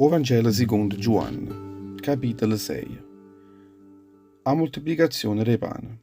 O Vangelo sicondo Giuanne, capitolo seje. A moltiplicazione d' 'e pane.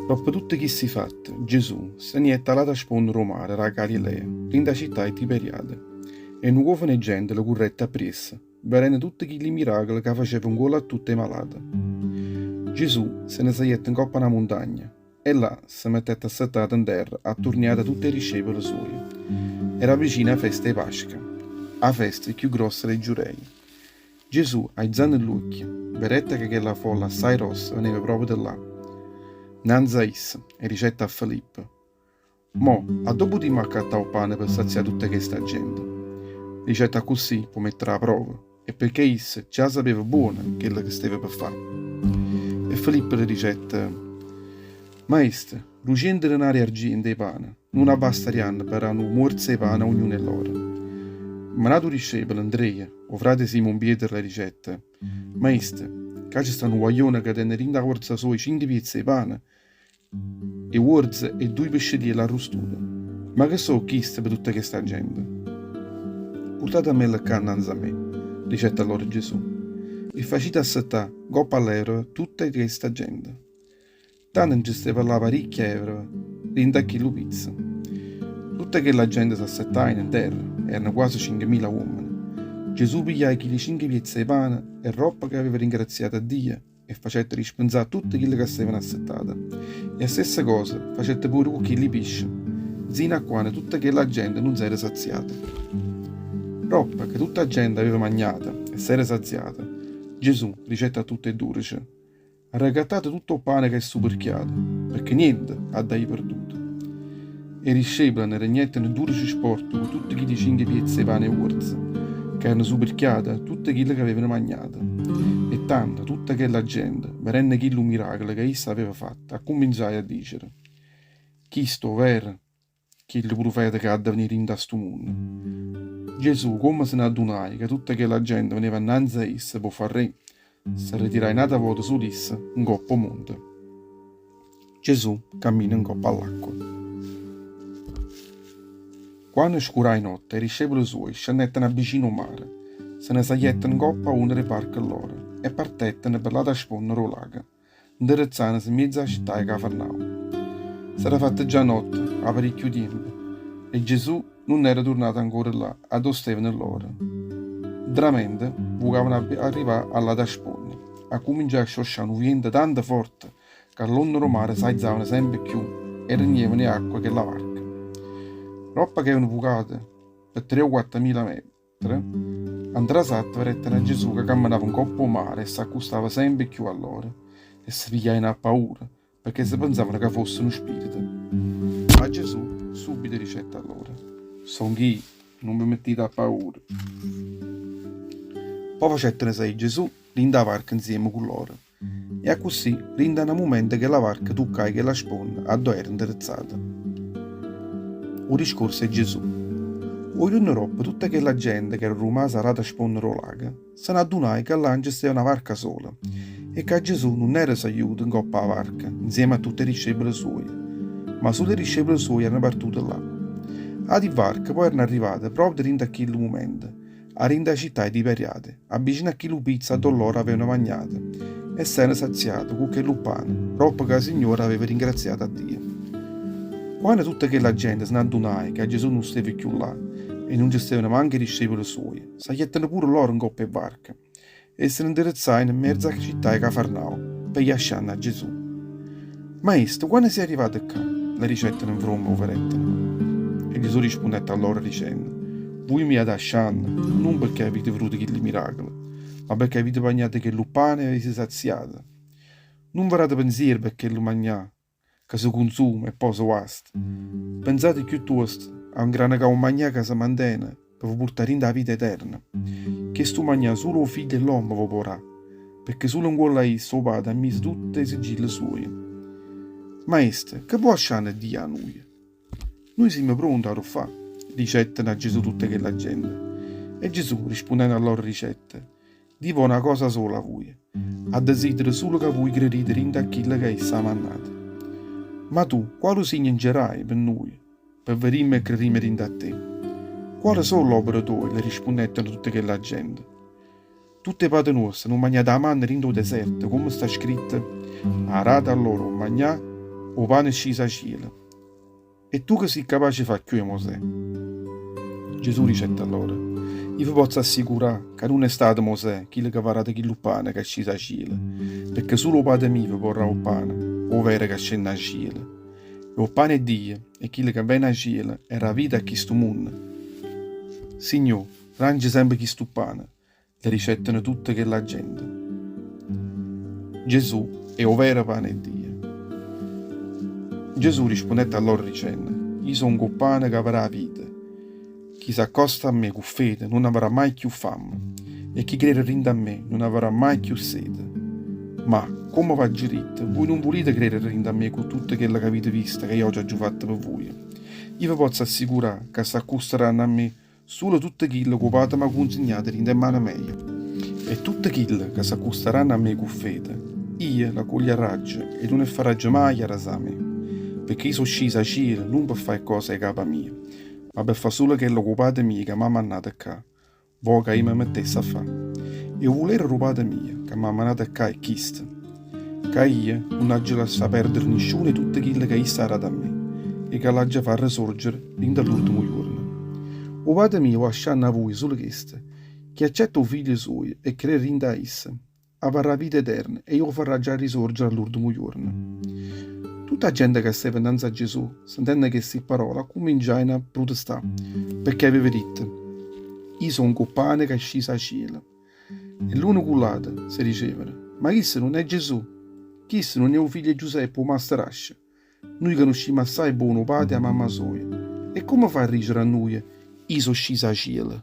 Doppo tutte chisti fatte, Gesù se ne jette all'ata sponda d' 'o mare d' 'a Galilea, dint' 'a città 'e Tiberiade, e nu cuofano 'e gente le currette appriesso, vedenno tutte chilli miracole ca faceva 'ncuollo a tutte 'e malate. Gesù se ne sagliette 'ncopp' a na muntagna e là se mettette assettato 'nterra atturniato 'a tutte 'e discepole suoje. Era vicina 'a festa 'e Pasca, 'a festa cchiù grossa d' 'e Giureje. Gesù, aizanno ll'uocchie, vedette ca chella folla assaje grossa veneva proprio là, 'nnanze a isso, e dicette a Filippo, Mo, addò putimmo accattà 'o ppane pe sazià tutta chesta gente? Dicette accussì p' 'o mettere 'a prova e pecché isso già sapeva buono chello che steva pe fà. E Filippo le dicette, Maestro, duciento denare 'e argiento 'e pane nun abbastarianno pe dà nu muorzo 'e pane a ognuno 'e lloro. Ma n'atu discepolo, Andrea, 'o frate 'e Simon Pietro, le dicette, Maestro, ccà ce sta nu guaglione ca tene dint' 'a vorza soja cinche piezze 'e pane 'E uorze e duje pescetielle arrustute. Ma che so' chiste pe tutta chesta gente? Purtatemelle ccà annanze a me, dicette allora Gesù, e facite assettà 'ncopp' 'a ll'ereva tutta chesta gente. Tanto nce steva llà paricchia ereva dint' a chillu pizzo. Tutta chella gente s'assettaje 'nterra, erano quase cinchemila uommene. Gesù pigliaje chilli cinche piezze 'e pane e roppo che aveva ringraziato a Dio, e facette dispenzà a tutte chille ca stevano assettate. E 'a stessa cosa facette pure cu chilli pisce, nzino a quanno tutta chella gente nun s'era saziata. Roppo che tutta 'a gente aveva magnato e s'era saziata, Gesù dicette a tutte 'e dudece, Arrecattate tutto 'o pane ca è superchiato, pecché niente ha da ì perduto. 'E discepole ne regnetteno dudece sporte cu tutte chilli cinche piezze 'e pane 'e uorzo, ca erano superchiate a tutte chille ca avevano magnato. E tanto tutta chella gente, vedenno chillu miracolo ca isso aveva fatto, accumminciaje a dicere, Chisto overo chillu prufeta ca adda venì dint' a stu munno. Gesù, comme se n'addunaje ca tutta chella gente veneva annanze a isso p' 'o fà re, se retiraje n'ata vota sul'isso 'ncopp' 'o monte. Gesù cammina 'ncopp' a ll'acqua. Quanno scuraje notte, 'e discepole suoje scennetteno abbicino 'o mare, se ne saglietteno 'ncopp' a una d' 'e barche lloro e partetteno pe ll'ata sponne d' 'o lago, 'nderezzannose 'mmiez' 'a città 'e Cafarnao. S'era fatta già notte 'a paricchio tiempo e Gesù nun era turnato ancora là addò steveno lloro. Ntramente vucavano arrivà a ll'ata sponne, accuminciaje a scioscià nu viento tanto forte ca ll'onne d' 'o mare s'aizavano sempe cchiù e regnevano 'e acqua chella varca. Doppo che avevano vucato pe tre o quattomila metre, a 'ntrasatta vedettero a Gesù ca cammenava 'ncopp' 'o mare e s'accustava sempe cchiù a lloro e se pigliajeno appaura pecché se pensavano ca fosse nu spirito. Ma Gesù subito dicette a lloro, Songh'io, nun ve mettite appaura. Po' facettero saglì Gesù dint' 'a varca 'nzieme cu lloro. E accussì dint' a na mumento chella varca tuccaje chella sponna addò era 'nderezzata. O discorso 'e Gesù. O juorno doppo tutta chella gente ch'era rumasa a l'ata sponna d' 'o lago se n'addunaje ca là nce steva na varca sola e ca Gesù nun era sagliuto 'ncopp' 'a varca 'nzieme a tutt' 'e discepole suoje, ma sulo 'e discepole suoje erano partute là. Ati varche po' erano arrivate proprio dint' a chillu mumento 'A dint' 'a città 'e Tiberiade, abbicino a chillu pizzo addò lloro avevano magnato e s'erano saziate cu chellu ppane, doppo ca 'o Signore aveva ringraziato a Dio. Quanno tutta chella gente se n'addunaje ca Gesù nun steva cchiù là e nun ce stevano manco 'e discepole suoje, sagliettero pure lloro 'ncopp' 'e varche e se ne 'nderezzajeno 'mmiezzo 'a città 'e Cafarnao pe' ghi ascianno a Gesù. Maestro, quanno si' arrivato ccà? Le dicettero 'nfromme 'o vedettero. E Gesù rispunnette a lloro dicenno, Vuje me jate ascianno, nun pecché avite veduto chilli miracole, ma pecché avite magnato chellu ppane e v'avite saziato. Nun ve date penziero pe' chellu magnà, ca se cunsuma e po' se guasta. Penzate chiuttosto a 'ngranecà 'o magnà ca se mantene pe ve purtà dint' 'a vita eterna. Chestu magnà sulo 'o Figlio 'e ll'ommo ve po' dà, pecché sulo 'ncuollo a isso 'o Pate ha miso tutt' 'e sigille suoje. Maestro, che vuò ascianno Dio 'a nuje? Nuje simmo pronte a ro ffà, dicettero a Gesù tutta chella gente. E Gesù, rispunnenno a lloro, dicette, Dio vo' na cosa sola 'a vuje, addesidera sulo ca vuje credite dint' a chillo ca isso ha mannato. Ma tu, qualu signo nce daje pe nuje, pe vedimme e credimme dint' a te? Quale so' ll'opere toje? Le rispunnettero tutte chella gente. Tutt' 'e pate nuoste hanno magnato 'a manna dint' 'o deserto, comme sta scritto, Ha dato a loro 'o magnà 'o pane sciso 'a cielo. E tu che si' capace 'e fa' cchiù 'e Mosè? Gesù dicette a loro, Io ve pozzo assicurà ca nun è stato Mosè chillo ca v'ha dato chillu ppane ca è sciso 'a cielo, pecché sulo 'o Pate mio ve po' dà 'o ppane overo ca scenne 'a cielo. E 'o ppane 'e Dio è chillo ca vene 'a cielo e dà vita a chistu munno. Signò, dance sempe chistu ppane. Le dicetteno tutte chella gente. Gesù è 'o vero pane 'e Dio. Gesù rispunnette a loro dicenno, Io songo 'o pane ca ve dà 'a vita. Chi s'accosta a me cu fede nun avrà mai cchiù famme e chi crede dint' a me nun avrà mai cchiù sete. Ma, comme v'aggio ditto, vui nun vulite credere dint' a me cu tutto chello c'avite visto ca io aggio fatto pe vuje. Io ve pozzo assicurà ca s'accustaranno a me Sulo tutte chille ca 'o Pate m'ha cunzignato dint' 'e mmane meje. E tutte chille ca s'accustaranno a me cu fede, io l'accugliarraggio e nun 'e farraggio maje arrasà 'a me. Pecché io so' sciso 'a cielo nun pe fà 'e ccose 'e capa mia, ma pe fà sulo chello ca 'o Pate mio ca m'ha mannato ccà, vo' ca io me mettesse a fà. E 'o vulere d' 'o Pate mio ca m'ha mannato ccà è chisto, ca io nun aggio lassà perdere nisciuno 'e tutte chille ca isso ha dato a me, e ca l'aggia fà resorgere dint' 'a ll'urdemo juorno. 'O Pate mio vo' ascianno 'a vuje sulo chesto, chi accetta 'o Figlio suojo e crere dint' 'a isso, avarrà 'a vita eterna e io 'o farraggio risorgere a ll'urdemo juorno. Tutta 'a gente ca steva 'nnanze a Gesù, sentenno chesti pparole, accumminciajeno a prutestà, pecché aveva ditto, Io songo 'o pane ca è sciso 'a cielo. E l'uno cu ll'ato se dicevano, Ma chisto nun è Gesù? Chisto nun è 'o figlio 'e Giuseppe 'o masterascio? Nuje canuscimmo assaje buono 'o pate e 'a mamma soja. E comme fa a dicere a nuje, Io so' sciso 'a cielo?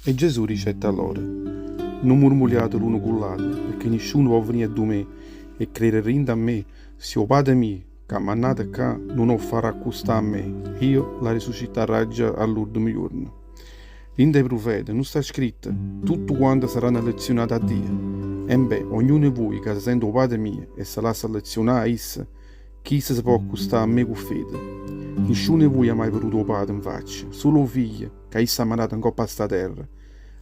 E Gesù dicette a loro, Nun murmuliate l'uno cu ll'ato, pecché nisciuno po' venì addu me e credere dint' a me, si 'o Pate mio, ca m'ha mannato ccà, nun 'o farrà accustà a me, io l'arrisuscitarraggio all'urdemo juorno. Dint' 'e prufete nun sta scritto, Tuttu quante saranno allezziunate 'a Dio? Embè, ognuno 'e vuje ca se sente 'o Pate mio e se lassa allezziunà 'a isso, chisto se po' accustà a me cu fede. Nisciuno 'e vuje ha maje veduto 'o Pate 'nfaccia, sulo 'o Figlio, ca isso ha mannato 'ncopp' a sta terra,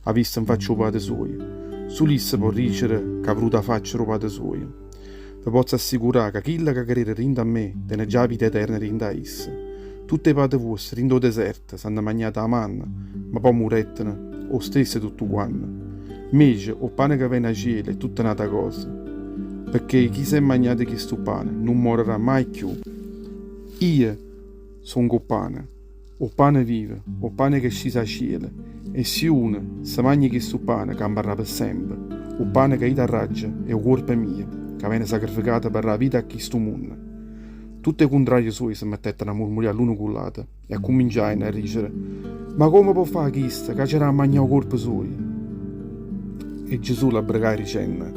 ha visto 'nfaccia 'o Pate suojo. Sulo isso po' dicere ca ha veduto 'a faccia d' 'o Pate suojo. Ve pozzo assicurà ca chillo ca crede dint' a me tene già 'a vita eterna dint' a isso. Tutt' 'e pate vuoste dint' 'o deserto s'hanno magnato 'a manna, ma po' muretteno 'o stesso tuttuquanno. Mmece, 'o ppane ca vene 'a cielo è tutta n'ata cosa, pecché chi s'è magnato chistu ppane nun morarrà maje cchiù. Io songo 'o ppane. 'O pane vivo, 'o pane ch'è sciso 'a cielo, e si uno se magna chistu pane camparrà pe sempe. 'O pane ca io darraggio è 'o cuorpo mio, ca vene sacrificato pe dà 'a vita a chistu munno. Tutt' 'e cuntrarie suoje se mettettero a murmurià l'uno cu ll'ato e accumminciajeno a dicere, Ma comme po' fà chisto ca ce dà a magnà 'o cuorpo suojo? E Gesù l'abbrecaje dicenno,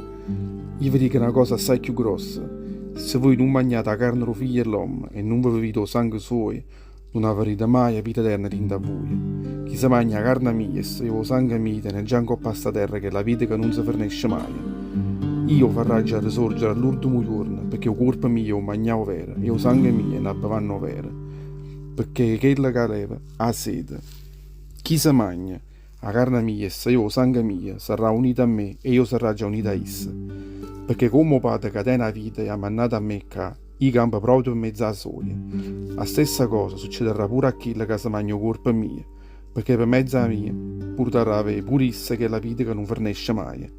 Io ve dico na cosa assaje cchiù grossa, si vuje nun magnate 'a carne d' 'o Figlio 'e ll'ommo e nun ve vevite 'o sango suojo, Nun avarrite maje 'a vita eterna dint' a vuje. Chi se magna 'a carna mia e se beve 'o sanghe mio tene già 'ncopp' a sta terra chella vita ca nun se fernesce maje. Io 'o farraggio arresorgere all'urdemo juorno, pecché 'o cuorpo mio è 'o magnà overo e 'o sanghe mio è na bevanna overa. Pecché chella ca leva 'a sete. Chi se magna 'a carna mia e se beve 'o sanghe mio sarrà aunito a me e io sarraggio aunito a isso. Pecché comme 'o Pate ca tene 'a vita e ha mannato a me ccà, Io campo proprio pe mezzo 'a soja. A stessa cosa succedarrà pure a chillo ca se magna 'o cuorpo mio, pecché pe mezzo 'a mia purtarrà avè pure isso chella vita ca nun fernesce maje.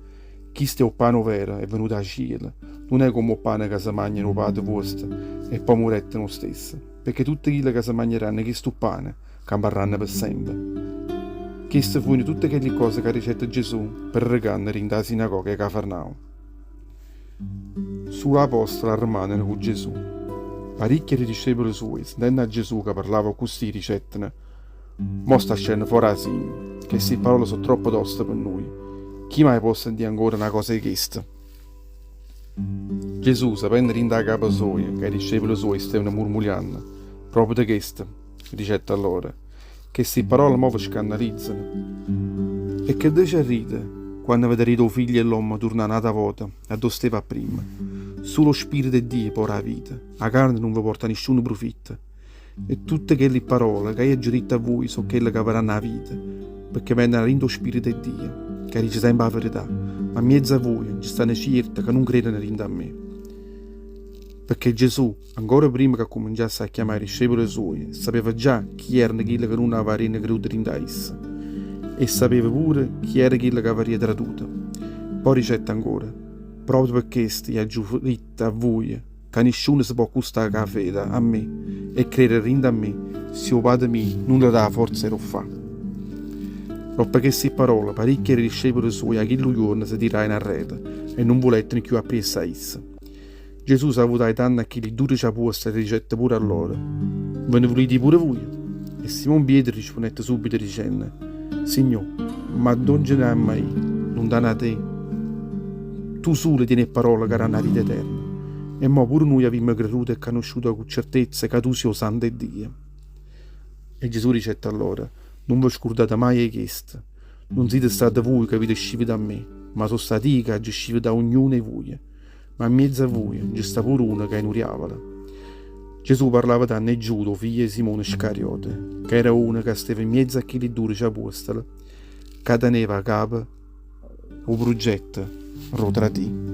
Chisto è 'o ppane overo, è venuto 'a cielo, nun è comme 'o ppane ca se magnano 'o pate vuosto e po' muretteno 'o stesso, pecché tutte chille ca se magneranno chistu ppane camparranno pe sempe. Cheste fuino tutte chelli ccose ca dicette Gesù prerecanno dint' 'a sinagoga 'e Cafarnao. Sulo 'apostole arremaneno cu Gesù. Paricchie d' 'e discepole suoje, sentenno a Gesù ca parlava accussì, dicetteno, Mò sta ascenno fora 'a signo, chesti pparole so' troppo toste pe nuje. Chi maje po' sentì ancora na cosa 'e chesta? Gesù, sapenno dint' 'a capa soja ca 'e discepole suoje stevano murmulianno proprio de chesto, dicette a loro, Chesti pparole mò ve scannalizzano. E che diciarrite quanno vedarrite 'o Figlio 'e ll'ommo turnà n'ata vota addò steva apprimma? Sulo 'o Spirito 'e Dio po' dà 'a vita, 'a carne nun ve porta nisciuno prufitto. E tutte chelli pparole ca io aggio ditto a vuje so' chelle ca ve danno 'a vita, pecché veneno 'a dint' 'o Spirito 'e Dio, ca dice sempe 'a verità, ma 'mmiezzo a vuje nce stanno cierte ca nun credeno dint' a me. Pecché Gesù, ancora primma ca accumminciasse a chiamà 'e discepole suoje, sapeva già chi erano chille ca nun avarriano creduto dint' a isso, e sapeva pure chi era chillo ca avarria traduto. Pò dicette ancora, Proprio pe chesto io aggio ditto a vuje ca nisciuno se pò accustà cu 'a fede a me e credere dint' a me si 'o Pate mio nun le dà 'a forza 'e d' 'o ffà. Doppo chesti parole, paricchie d' 'e discepole suoje 'a chillu juorno se tirajeno arreto e nun vuletteno cchiù appriesso a isso. Gesù s'avutaje tanno a chilli dudece apuostole e dicette pure a loro, Ve ne vulite ì pure vuje? E Simon Pietro rispunnette subito dicenno, Signò, ma addò nce ne amma ì, luntano 'a te? Tu sulo tiene 'e pparole ca danno 'a vita eterna. E mo pure nuje avimmo creduto e canusciuto cu certezza ca tu si' 'o Santo 'e Dio. E Gesù dicette a loro, Nun ve scurdate maje 'e chesto, nun site state vuje ca avite scivito a me, ma so' stato io ca aggio scivito a ognuno 'e vuje. Ma 'mmiezzo a vuje nce sta pure uno ca è nu diavolo. Gesù parlava tanno 'e Giuda, 'o figlio 'e Simone Scariote, ca era uno ca steva 'mmiezzo a chilli dudece apuostole, ca teneva 'a capa 'o pruggetto d' 'o tradì.